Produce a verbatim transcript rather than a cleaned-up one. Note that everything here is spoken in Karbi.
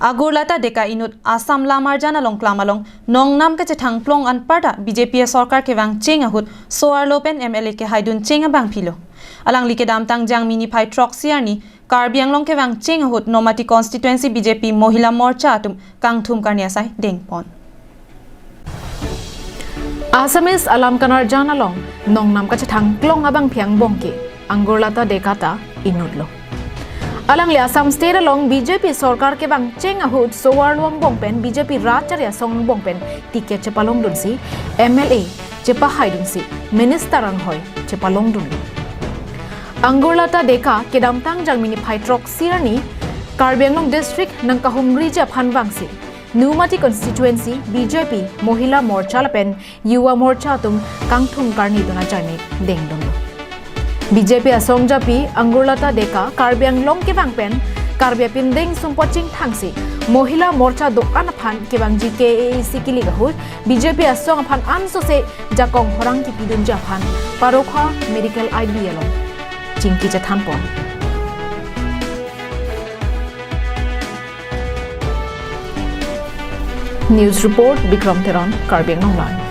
Angurlata Deka inut Assam Lamarjan along klam along nongnam kachethang plong anparta B J P asorkar kevang cheng ahut so-arlo pen M L A kehaidun cheng abangphi lo. Alangli kedamtang Jangmi niphai throksi arni Karbi Anglong kevang cheng ahut Nomati constituency B J P Mohila Morcha atum kangthum karni asai dengpon. Assamese alam kanarjan along nongnam kachethang plong abangphi angbong ke Angurlata Deka ta inut lo. Alangli Assam State along B J P sorkar kevang cheng ahut so-arlo angbong pen B J P Rajchari Asong angbong pen ticket chepalongdunsi M L A chepahaidunsi minister anghoi chepalongdunlo. Angurlata Deka kedamtang Jangmi niphai throksi arni Karbi Anglong district nangkahumriji aphan vangsi Nomati constituency B J P Mohila Morcha lapen Yuva Morcha atum kangthum karni dun ajoine dengdunlo. B J P asong japi Angurlata Deka Karbi Anglong kevang pen Karbi apindeng sumpot chingthangsi Mohila Morcha do-an aphan kevangji K A A C kilik ahut B J P asong aphan ansose jakong horang kipidunji aphan Parokha Medical I B along chingki chethanpon. News report, Bikram Teron, Karbi Anglong Live.